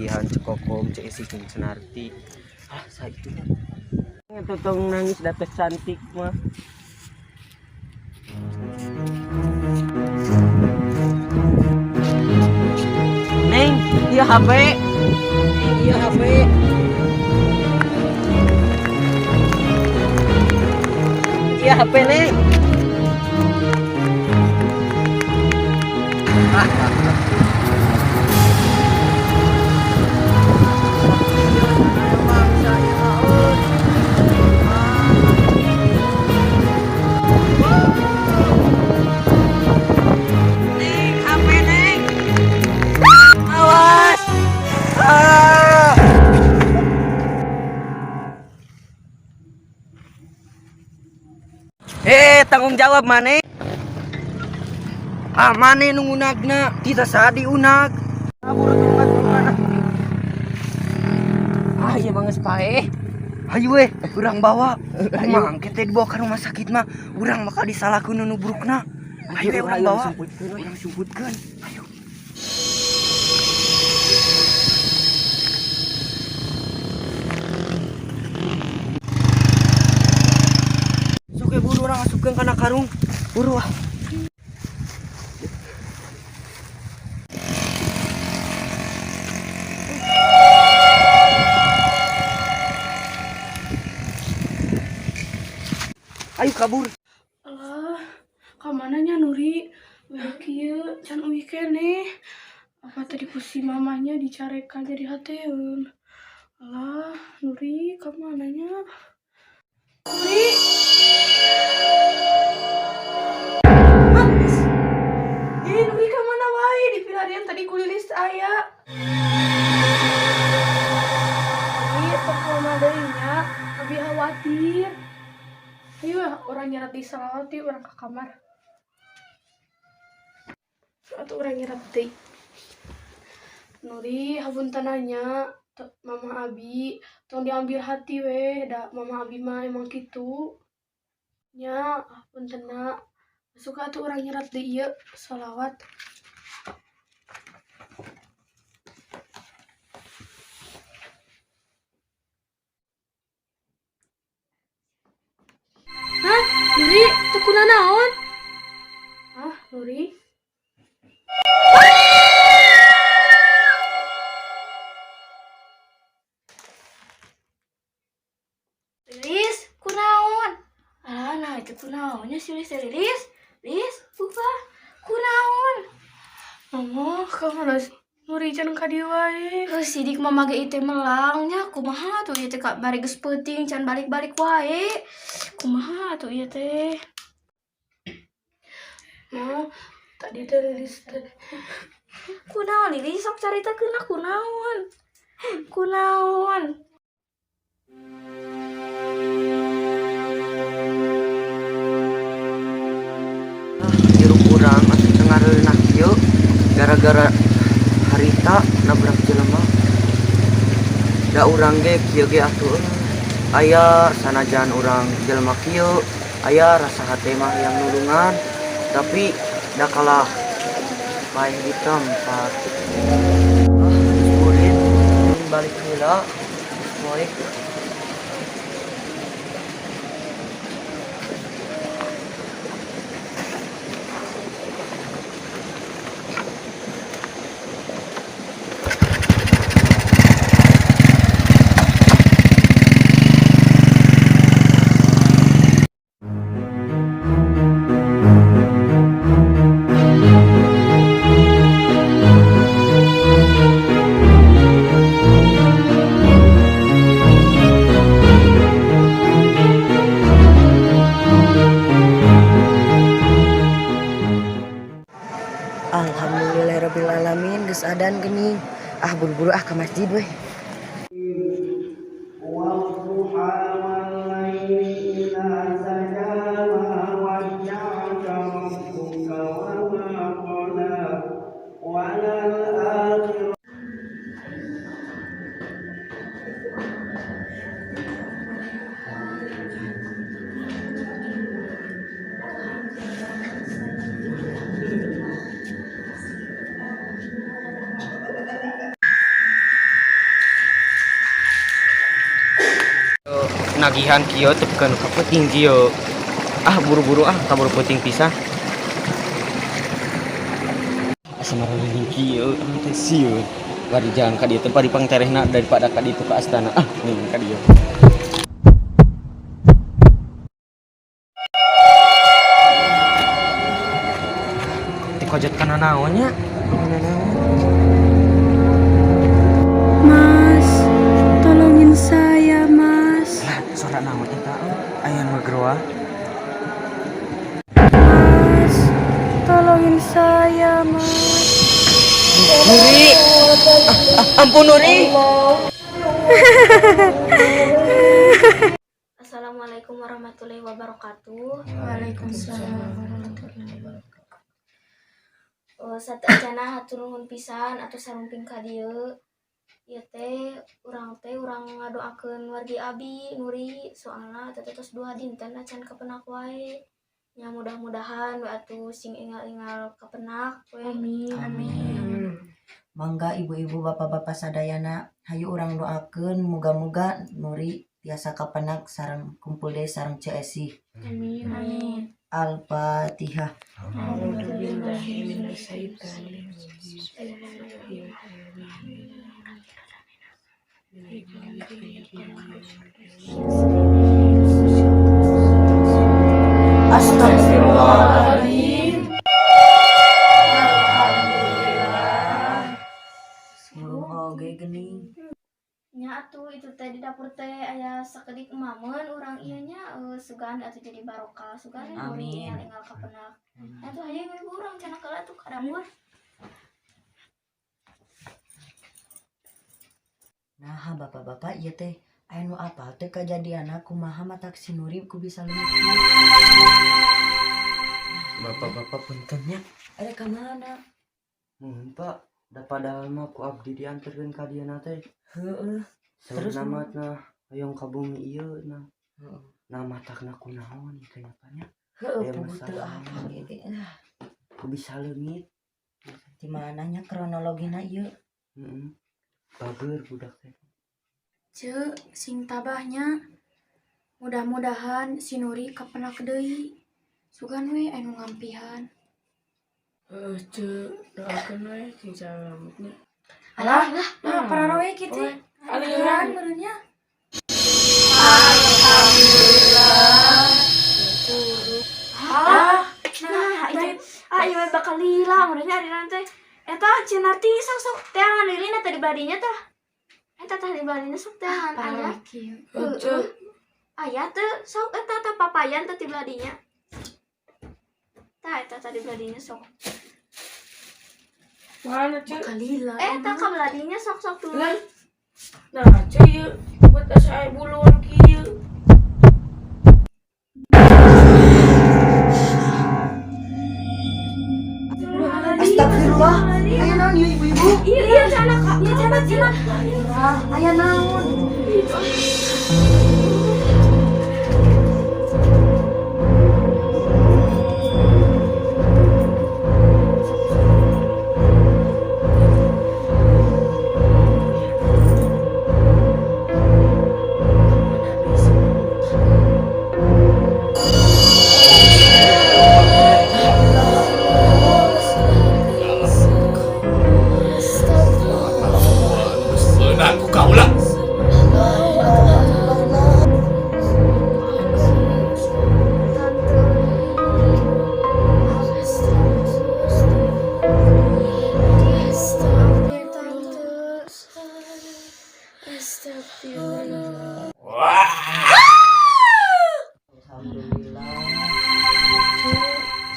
Masihan Ceu Kokom, Ceu Esi jeung Cenarti. Ah, sa itu nya. Tong nangis, dapet cantik mah. Neng, iya HP. Neng, iya HP. Iya HP, Neng. Neng, HP, Neng. Awas. Ah. Eh, tanggung jawab mana? Ah, mana nu ngunagna? Kita saha diunag. Ah, buru tungat mana? Ah, iya bang paeh. Hayu weh, urang bawa. Kumaha engke teh dibawa ka rumah sakit mah, urang bakal disalahkeun nu nubrukna. Hayu we urang bawa. Urang sumputkeun. Hayu. Sok we buru urang asupkeun kana karung. Buru ah. Ayo kabur. Alah, kamana nya Nuri? Udah kieu can uih keneh. Apa tadi ku si mamanya dicarekan jadi hateun. Alah, Nuri kamana nya? Nuri. Hah? Ih, Nuri kamana wae? Di pilarian tadi ku Lilis aya. Ih, tong lama deui nya. Abi khawatir. Ayo ah, urang nyerat di salawat yuk, urang ke kamar. Atau urang nyerat deui. Nuri, hapunten nya, Mama Abi, tong diambil hati weh, da Mama Abi mah emang kitu. Nya, hapunten na. Suka atuh urang nyerat deui ieu salawat. Hah? Nuri, teu kunanaon? Hah, Nuri? Lilis, kunaon? Alah, nah itu kunaonnya si Lilis teh, Lilis. Lilis, buka. Kunaon? Mama, kamu Nuri can ka dieu wae. Heuh, sidik mama ge ieu melangnya, kumaha tuh ieu teh ka bari geus peuting can balik-balik wae. Kumaha tuh ieu teh? Ma, tadi teh Lilis teh Kunaon Lilis, sok caritakeun lah kunaon. Kunaon? Hirup urang atuh teu ngareunah kieu gara-gara harita nabrak jelema. Da urang ge kieu ge atuh aya sanajan urang jelema kieu aya rasa hate mah yang nulungan, tapi da kalah paeh di tempat. Ah, geus burit balik heula geus poek. Alhamdulillahirabbil alamin, geus adan geuning. Ah, buru-buru ah ka masjid weh. والضحى والليل إذا سجى ما ودعك ربك وما قلى وللآخرة Nagihan kieu tepikeun ka peuting kieu. Ah, buru-buru ah, kaburu peuting pisan. Asa mareuning kieu, ah teh sieun. Bari jalan ka dieu teh bari pangterehna daripada ka ditu ka astana. Ah, ning ka dieu. Tikojot kana naon nya? Kana naon? Mas, tolongin saya, Mas. Lah, suara naon eta? Aya nu ngageroah. Mas, tolongin saya, Mas. Nuri. Ah, ampun Nuri. Assalamualaikum warahmatullahi wabarakatuh. Waalaikumsalam warahmatullahi wabarakatuh. Sateuacanna hatur nuhun pisan atuh sarumping ka dieu. Ieu teh urang ngadoakeun wargi abi Nuri, soalna teh tos 2 dinten acan kapenak wae. Nya mudah-mudahan we atuh sing enggal-enggal kapenak we. Amin. Amin. Mangga ibu-ibu, bapak-bapak sadayana, hayu urang doakeun muga-muga Nuri tiasa kapenak sareng kumpul deui sareng Ceu Esih. Amin. Amin. Al-Fatihah. A'udzubillahi minasyaitonir rajim. Astagfirullahaladzim. Mulung oge geuning. Nya atuh itu teh di dapur teh aya sakedik emameun urang ieu nya, sugan atuh jadi barokah, sugan we Nuri Amin. enggal-enggal kapenak. Atuh hayu ibu urang cenah heula tuh ka dapur. Nah, bapak-bapak, ieu teh aya nu apal teh kajadianna kumaha matak si Nuri ku bisa leungit kieu? Bapak-bapak, punten nya. Ada ka mana? Mohon Pak, da padahal mah ku abdi dianterkeun ka dieu teh. Heeh. Terus Terus nama nah hoyong ka bumi ieu nah. Heeh. Nah, matakna kunaon teh nya? Heeh, Aya puguh teu masalah. apal ge. Ah, Ku bisa leungit. di mananya kronologina ieu? Heeh. Bager budak teh. Ceu, sing tabahnya. Mudah-mudahan si Nuri kapenak deui. Sugan we anu ngampihan. Heeh, Ceu, doakeun we sing salametnya. Alah, nah pararoe kitu. Aliran meureun nya. Ah, nah itu ah ieu mah bakal lila meureun nya ariran teh. Eta cenarti sok sok teangan lilina teh di badinya tah. Eta tah di badinya sok teangan aya. Pararoe kieu. Heeh. Aya teu sok eta tah papayan teh di badinya. Tah eta tah di badinya sok. Mana, Ceu? Bakal lila. Eh, tah ka beladinya sok sok tuh. Lah. Nah, Ceu, ieu buat asa aya buluan kieu. Astagfirullah. Aya naon ieu, ibu-ibu? Iya iya cenah kak. Iya cenah cenah. Aya naon? Aku kaulah. Tante. Astagfirullah. Alhamdulillah.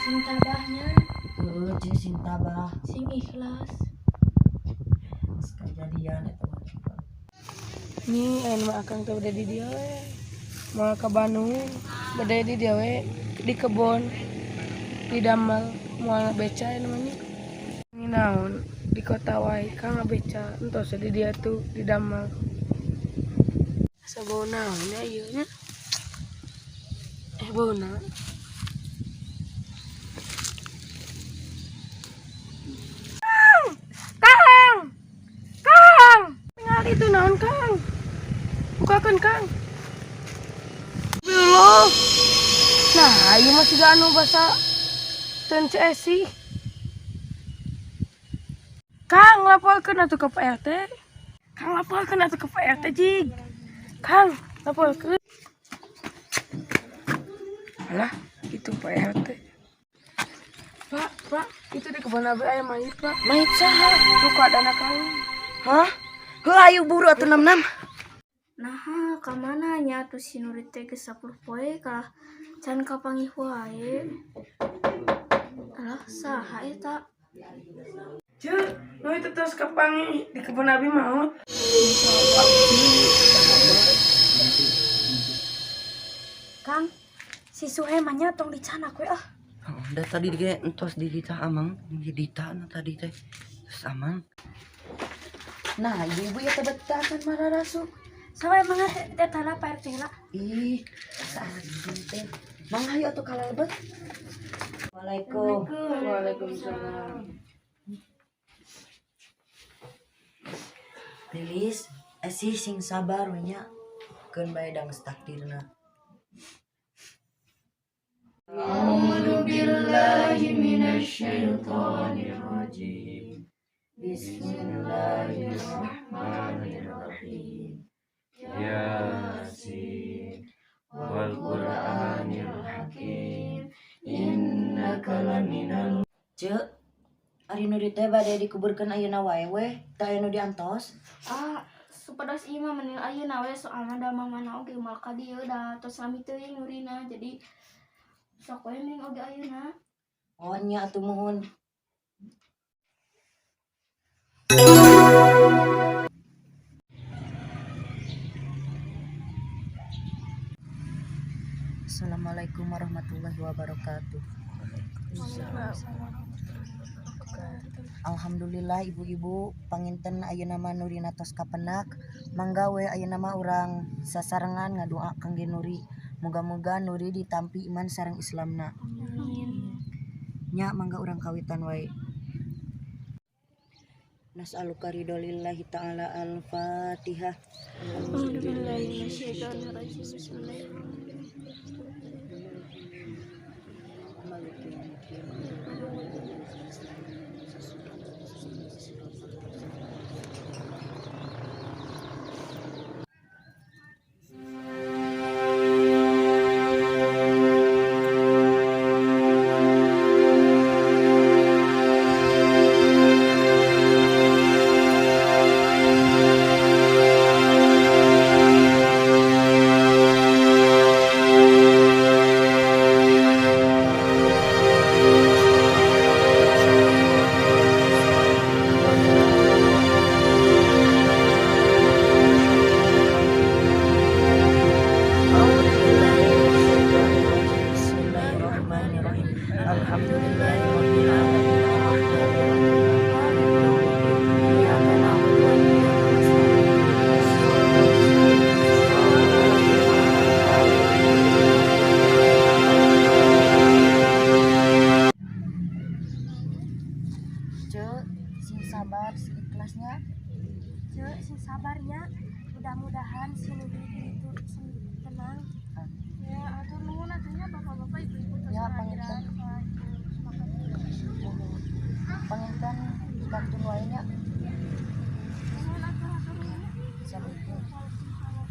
Sing tabahnya, Heeh, Ceu, sing tabah. Sing ikhlas. Geus kejadian eta mah. Nih, aya mah akang teh udah di dieu we. Moal ka Bandung, bade di dieu we di kebon. Di damel moal beca namanya. Ini naon di kota wae kang ngabeca entos di dieu tuh di damel. Asa bau naon nya ieu nya? Eh, bau naon? Kang! Kang! Tinggal itu naon, Kang? Bukakan, Kang. Loh. Nah, ieu mah siga anu basa teu sih. Kang, laporkeun atuh ke Pak RT. Kang, laporkeun atuh ke Pak RT, jig. Kang, laporkeun. Alah, itu Pak RT. Pak, Pak, itu di kebun abi aya mayit, Pak. Mayit saha? Luka dana kalung. Hah? Heuh, ayo buru atuh nam-nam. Nah, ka mana nya atuh si Nuri teh geus 10 poe kalah can kapanggih wae. Alah, saha eta? Ceu, nu itu terus kapanggih di kebun abi maot. Kang, si Suhe mah nya tong dicanak we ah. Oh, da tadi ge entos di Dita amang, di Dita na tadi teh. Terus amang. Nah, ibu-ibu ya teh akan mararasuk. Saha emang teh tanah Pak RT lah. Ih, asa asing teh. Mang, hayu atuh kalebet. Waalaikum. Waalaikumsalam. Lilis, sih sing sabar we nya. Keun bae da geus takdirna. أعوذ بالله من الشيطان الرجيم. بسم الله الرحمن الرحيم. يس والقرآن الحكيم إنك لمن Ceu, ari Nuri teh bade dikuburkeun ayeuna wae weh, teu aya nu diantos. Ah, supados ieu mah mending ayeuna we, soalna da mamana oge moal ka dieu, da tos lami teuing Nurina, jadi sok we mending oge ayeuna. Oh nya atuh, muhun. Assalamualaikum warahmatullahi wabarakatuh. Alhamdulillah, ibu-ibu, panginten ayeuna mah Nurina tos kapendak. Mangga we ayeuna mah urang sasarengan ngadoa kangge Nuri. Muga-muga Nuri ditampi iman sareng Islamna. Amin. Nya, mangga urang kawitan wae. نسألك رضا لله تعالى. Al-Fatihah. أعوذ بالله من الشيطان الرجيم. بسم الله الرحمن الرحيم. مالك يوم الدين. بسم الله الرحمن الرحيم. الحمد لله رب العالمين. الرحمن الرحيم. مالك يوم الدين. إياك نعبد وإياك نستعين. الصراط المستقيم. صراط الذين أنعمت عليهم. Ceu, sing sabar, sing ikhlas nya. Ceu, sing sabar nya. Mudah-mudahan si Nuri itu sing tenang. Ya, atur nuhun atuh nya, bapak-bapak, ibu-ibu tos Ya, kehadiran. Panginten kantun wae nya. Nuhun atuh, atur nuhun. Assalamualaikum. Waalaikumsalam.